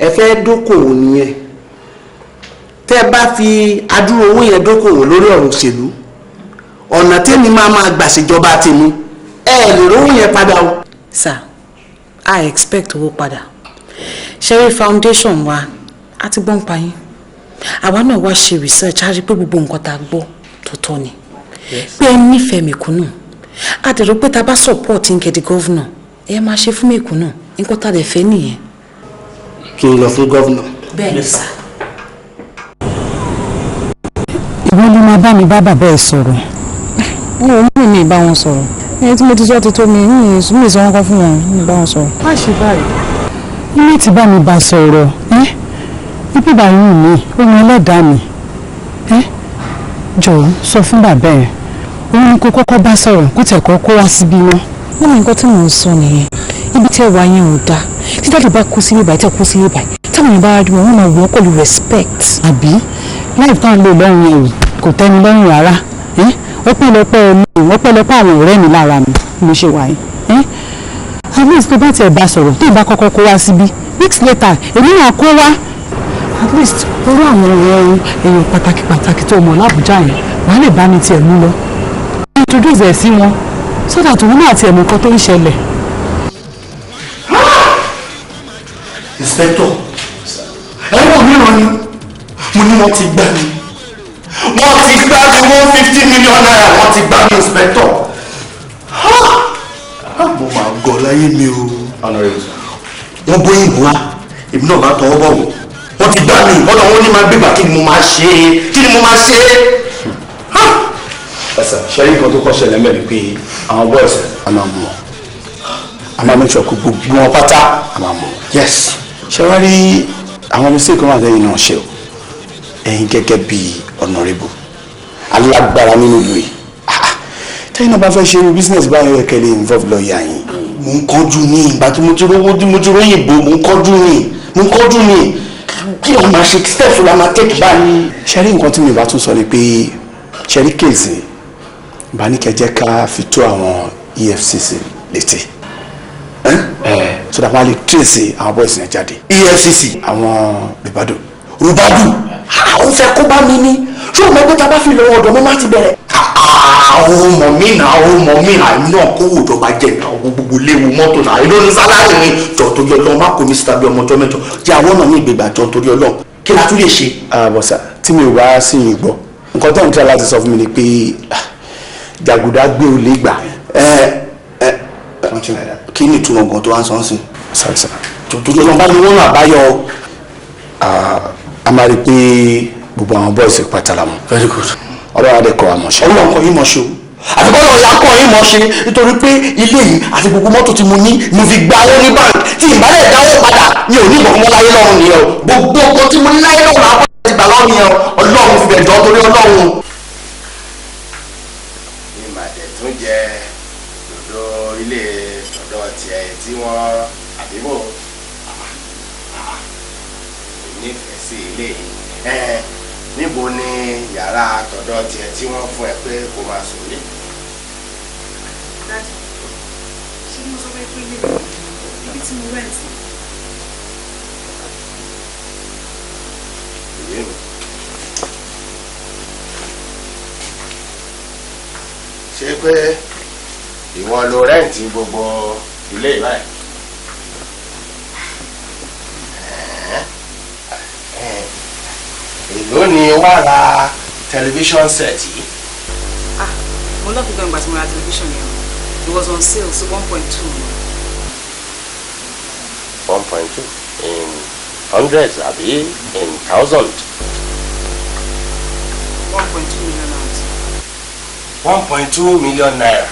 Ẹ fẹ́ dókòwò nìyẹn. Tẹ́ bá fi adúrò owó yẹn dókòwò lórí ọ̀rọ̀ òṣèlú, ọ̀nà tèmi máa máa gbà ṣèjọba tèmi, ẹ lè rówó yẹn padà o. Sir, I expect owó padà. Sherry Foundation wa a ti gbọ́n pa yín. Àwa náà wá ṣe research, a rí pé gbogbo nǹkan tá a gbọ́ tó tọ́ ni. Pé ẹ nífẹ̀ẹ́ mẹ̀kúnnù. A dẹ̀ rò pé tá a bá support Nkedi governor, ẹ máa ṣe fún mẹ̀kúnnù. Nǹkan tá a dẹ̀ fẹ́ nìyẹn. Kí n lọ fún governor. Bẹ́ẹ̀ni sir. Ìwọ ló máa bá mi bá bàbá ẹ sọ̀rọ̀. N ò mú mi bá wọn sọ̀rọ̀. Ẹni tí mo ti sọ ti tó mi, mi sọ wọn kọ́ fún wọn, mi bá wọn sọ̀rọ̀. Má ṣe báyìí. Ilé ti bá mi bá sọ̀rọ̀. Ibi báyìí mi, ohun ẹlẹ́dàá mi. Jọ̀ọ́ sọ fún bàbá ẹ̀. Òun ni kó kọ́kọ́ bá sọ̀rọ̀ kó tẹ̀ kọ́ kó wá síbí wọn. Wọ́n ní nǹkan tí mò ń sọ nìyẹn. Ibi tí ẹ wà yẹn ò dáa. Tí dáàdì bá kú sí ibà, tí ẹ kú sí ibà, táwọn èèyàn bá rí wọn, wọ́n máa wọ̀ ọ́ pẹ̀lú respect. Àbí láì tá à ń lò lọ́rùn yẹn kò tẹ́ni lọ́rùn rárá. Ọpẹ́lọpẹ́ mi, ọpẹ́lọpẹ́ àwọn ọ̀rẹ́ mi lára mi mo ṣe wà yìí. At least tó bá tiẹ̀ bá sọ̀rọ̀ tó ìbá kọ́kọ́ kó wá síbí, weeks later èmi náà kó wá. At least orú àwọn ọ̀rẹ́ èèyàn pàtàkì pàtàkì tó mọ̀ l'Ábùjá yẹn wàá lè bá mi tiẹ̀ mú lọ. Introduce ẹ̀ sí wọn so that òun náà tiẹ̀ mọ̀ nǹkan tó ń ṣẹlẹ̀. Inspector, ẹ̀wọ̀n mìíràn ni mo ní wọ́n ti gbá mi. Wọ́n ti gbá mi 150 million naira, wọ́n ti gbá mi, inspector. Mo máa gọ̀ láyé mi o. Wọ́n bóyìnbó wá, èmi náà bá tọwọ́ bọ̀ wọ́n. Wọ́n ti gbá mi, ọ̀nà wọn ní máa gbégbà kí ni mo máa ṣe? Kí ni mo máa ṣe? Ẹsẹ̀ ṣẹ́rí nǹkan tó kọ́ ṣẹlẹ̀ mẹ́rin pé àwọn boys a máa mú wọn. A máa make sure kó gbogbo wọn pátá a máa mú wọn. Yes. Ṣé wá rí àwọn mistake kan wà lẹ́yìn náà ṣe o? Ẹ̀yin gẹ́gẹ́ bí honorable alágbára nínú ìlú yìí. Tẹ́yìn náà bá fẹ́ ṣe irú business báyìí yẹ kẹ́ lè involve lọ́ọ̀yà yín. Mo ń kánjú ní ìgbà tí mo ti rówó tí mo ti róyìnbó, mo ń kánjú ní, mo ń kánjú ní. Kí ló máa ṣe steps la máa take báyìí? Ṣé rí nǹkan tí mi bá tún sọ ni pé ṣé rí kéèsì bá ní kẹ́ jẹ́ ká fi tó àwọn EFCC létí. So that wọ́n á lè trace àwọn boys yẹn jáde. EFCC. Àwọn Ribadu. Ribadu, ó fẹ́ kó bá mi ní. Ṣé o mọ̀ pé tá a bá fi lọ́wọ́ ọ̀dọ̀ mi má ti bẹ̀rẹ̀? Ó mọ̀ mí náà, ó mọ̀ mí náà, èmi náà kówó ìjọba jẹ náà, gbogbo léwu mọ́tò náà, èló ní sálárì mi. Jọ torí Ọlọ́run, má kó mi síta bí ọmọ ọjọ́ mẹ́jọ. Jẹ́ àwọn ọ̀nà mi ìgbégbà jọ torí Ọlọ́run. Kí la tún lè ṣe? Bọ̀sà, tí mi ò bá sí yìí gbọ́, nǹkan tó ń tẹ́ láti sọ fún mi ni pé jàgùdà gbé olè gbà. Kí ni ìtumọ̀ gan tó wá ń sọ ń sìn? Sorry sir. Jọ torí Ọlọ́run bá mi wọ́n náà àbáyọ. A máa rí i pé gbogbo àwọn boys pátá la mọ̀. Very good. Ọlọ́run adé kọ́ àmọ̀ ṣe. Ọlọ́run kọ́ yín mọ̀ ṣe o. Àti bọ́lá ọ̀la kọ́ yín mọ̀ ṣe nítorí pé ilé yìí àti gbogbo mọ́tò tí mo ní mo fi gba owó ní báńkì tí ìbálẹ̀ dáwọ́ padà mi ò ní ìgbọ̀ngàn láyé lọ́rùn nìyẹn o. Gbogbo nǹkan tí mo ní láyé lọ́rùn àwọn ti gbà lọ́rùn yẹn o. Ọlọ́run fi bẹ̀ jọ torí Ọlọ́run. Ìmàdẹ̀ tún jẹ dòdò ilé ọ̀dọ̀ tiẹ̀ tí wọ́n àbíbò nífẹ̀ẹ́ sí ilé yìí. Níbo ni yàrá tọ̀dọ̀ tiẹ̀ tí wọ́n fún ẹ pé kó máa sùn ní? Daddy, ṣé mo sọ pé ilé ibi tí mo rent? Ìwé mi. Ṣé pé ìwọ ló rẹ́ǹtì gbogbo ilé báyìí? Èló ni wàá ra tẹlifíṣọ̀n set yìí? Mo lọ́ọ̀kì gan ìgbà tí mo ra tẹlifíṣọ̀n yẹn. It was on sale, so 1.2. 1.2 in hundreds àbí in thousand? 1.2 million naira. 1.2 million naira.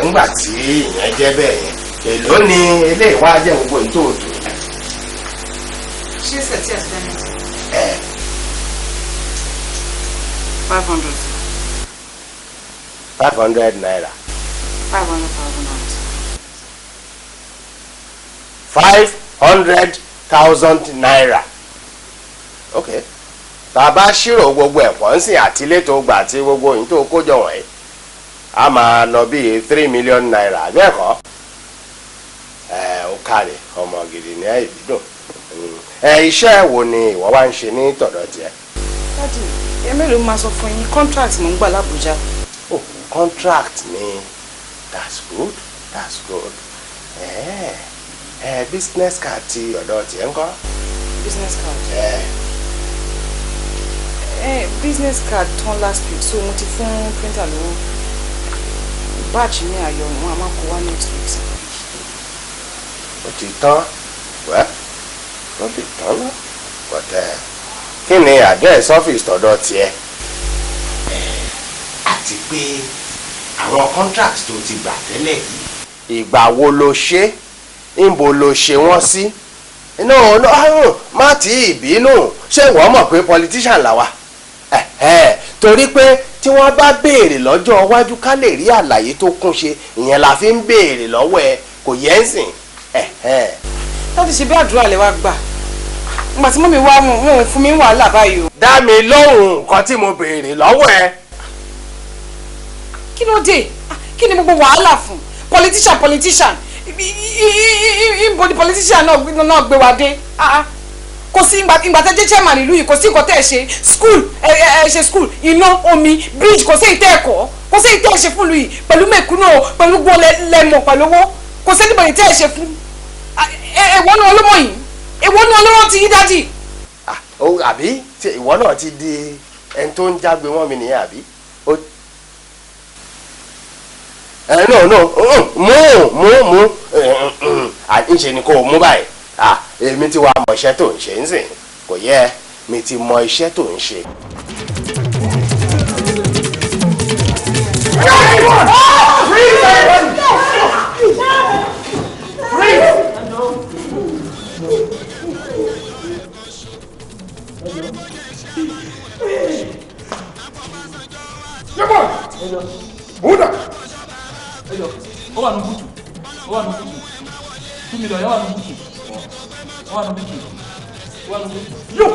Ńgbà tí ìyẹn jẹ́ bẹ́ẹ̀ yẹn, èló ni eléyìí wá jẹ́ gbogbo ètò òtò? Ṣé sẹ̀tì àti dání? 500. 500 naira. 500,000 naira. 500,000 naira. Okay. Tá a bá ṣírò gbogbo ẹ̀pọ̀ ń sìn àti ilé tó gbà àti gbogbo yìí tó kójọ wọ̀nyí, a máa lọ bíi 3 million naira, bẹ́ẹ̀ kọ́? Ẹ ó kárẹ̀, ọmọ gidi ní ìbídùn. Ẹ iṣẹ́ wo ni ìwọ wá ń ṣe ní tọ̀dọ̀ tiẹ̀? Daddy, ẹ mélòó máa sọ fún yín? Contract mò ń gbà l'Abuja. Oh, contract ni. That's good, that's good. Ẹ ẹ business card ti ọ̀dọ̀ tiẹ̀ ńkọ́? Business card? Ẹ. Ẹ business card tán last week, so mo ti fún printer lówó. Batch mi àyọ̀ wọn a máa kó wá next week, sir. Ó ti tán. Wẹ́, ó ti tán náà, but kí ni address office tọ̀dọ̀ tiẹ̀? Àti pé àwọn contract tó ti gbà tẹ́lẹ̀ yìí, ìgbà wo ló ṣe? Ńbo ló ṣe wọ́n sí? No, no, má tí ì bínú. Ṣé ìwọ mọ̀ pé politician làwa? Torí pé tí wọ́n bá béèrè lọ́jọ́ iwájú, ká lè rí àlàyé tó kún ṣe, ìyẹn la fi ń béèrè lọ́wọ́ ẹ. Kò yẹ ń sìn. Láti ṣe bí àdúrà lè wá gbà ìgbà tí mummy wá, wọn ò fún mi wàhálà báyìí o. Dá mi lóhùn nǹkan tí mo béèrè lọ́wọ́ ẹ. Kí ló dé? Kí ni gbogbo wàhálà fún politician? Politician ìbò ni politician náà gbé wa dé. Kò sí ìgbà tẹ́ jẹ́ chairman ìlú yìí, kò sí nǹkan tẹ́ ẹ ṣe. School ẹ ẹ ṣe school, iná, omi, bridge, kò sí ìtẹ́ ẹ̀kọ́, kò sí ìtẹ́ ẹ ṣe fún ìlú yìí pẹ̀lú mẹ̀kúnnù, pẹ̀lú gbọ́ lẹ́mọ̀, pẹ̀lú owó. Kò sí anybody tẹ́ ẹ ṣe fún. Èwo náà ló mọ̀ yìí? Èwo náà ló rántí yín, Daddy? Àbí ìwọ náà ti di ẹni tó ń jágbe mọ́ mi nìyẹn, àbí? No, no, mú mú mú, ńṣe ni kò mú báyìí. Èmi ti wá mọ iṣẹ́ tó ń ṣe ń sìn. Kò yẹ, mi ti mọ iṣẹ́ tó ń ṣe. Freeze! Freeze! Come on! Buddha! Ó wà ní boot, ó wà ní boot. 2 million yẹn wà ní boot, ó wà ní boot, ó wà ní boot. Yo!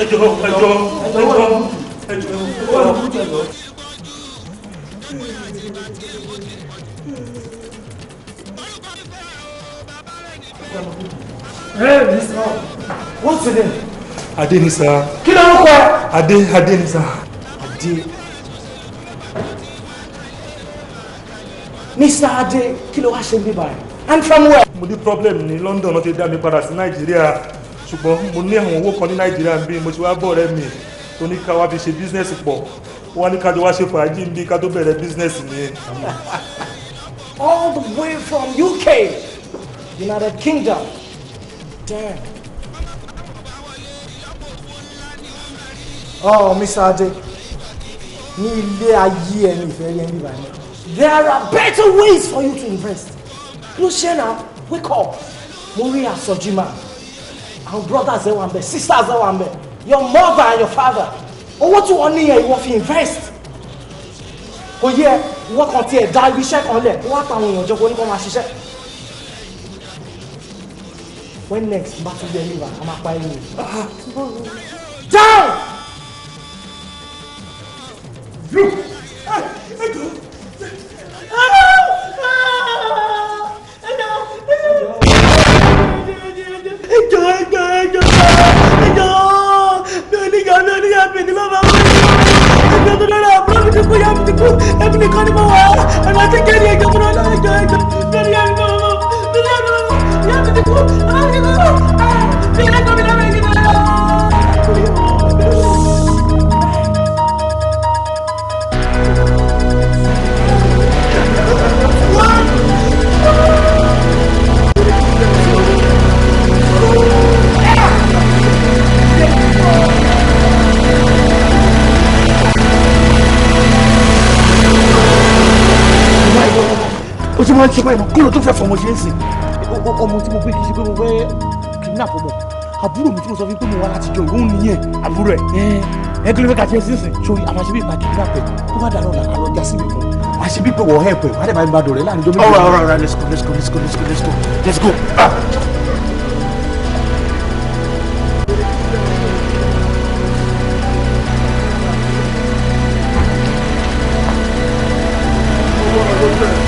Ẹ jọ̀ọ́, ẹ jọ̀ọ́, ẹ jọ̀ọ́, ẹ jọ̀ọ́, ó wà ní boot, ẹ jọ̀ọ́. Hey, Mr. What's your name? Adé ni, sir. Kí lorúkọ ẹ? Adé, Adé ni, sir. Adé. Mr. Adé, kí ló wá ṣe níbí báyìí? And from where? Mo ní problem ní London, náà ti dá mi padà sí Nàìjíríà, ṣùgbọ́n mo ní àwọn owó kan ní Nàìjíríà bí mo ti wá bọ̀ ọ̀rẹ́ mi tó ní ká wá fi ṣe business pọ̀. Ó wá ní ká jọ wá ṣe fàájì níbí ká tó bẹ̀rẹ̀ business ni. All the way from UK, United Kingdom. Damn. Oh, Mr. Ade, ní ilé ayé ẹni ìfẹ́ rí ẹni báyìí. There are better ways for you to invest. Kí ló ṣe náà? Wake up. Mo rí àsọjí man. Àwọn brothers ẹ wà ń bẹ̀, sisters ẹ wà ń bẹ̀, your mother and your father. Owó tí wọ́n ní yẹn, ìwọ fi invest. Kò yẹ ìwọ kan tiẹ̀ dá ibi iṣẹ́ kan lẹ̀, kó wá pa àwọn èèyàn jọ, kó ní kó máa ṣiṣẹ́. When next bá tún yẹ níbà, a máa pa ẹni. Down! You! Ẹjọ́, ẹjọ́, ẹjọ́, ẹjọ́, mi ò ní yọ, mi ò ní yọ, mi ní bàbá mi. Ẹjọ́ tó lọ́rọ̀, àbúrò mi ti kú, ìyá mi ti kú, ẹbí nìkan ni mo wà. Ẹ̀rọ kékeré ni. Ẹjọ́ tó lọ́rọ̀, ẹjọ́, ẹjọ́, mi ò ní yọ, mi ní bàbá mi, mi ò ní yọ, mi ìyá mi ti kú, àbúrò mi ti kú, mi ò ní yọ, mi ní bàbá mi. Ó ti máa ń ṣe báyìí mọ́. Kí ló tó fẹ́ fọmọ ṣe é sìn? Ọmọ tí mo gbé, kì í ṣe pé mo fẹ́ kidnap ọmọ. Àbúrò mi tí mo sọ fún pé mo wá láti jọ ìwọ́n nìyẹn. Àbúrò ẹ? Ẹ kí ló fẹ́ ká ṣe é sísìn? Sórí àwọn aṣebí ìpa kidnap ẹ, tó bá dáná ọ̀la, àlọ́ já sí mi kan. Àṣebí pé wọ́n help ẹ, wàá dẹ̀ bá mi bá dọ̀rẹ́ láàrin jọ́. All right, all right, all right, let's go, let's go, let's go, let's go, let's go, let's go. Ah. Owó ọ̀rọ̀ lójú ẹ̀.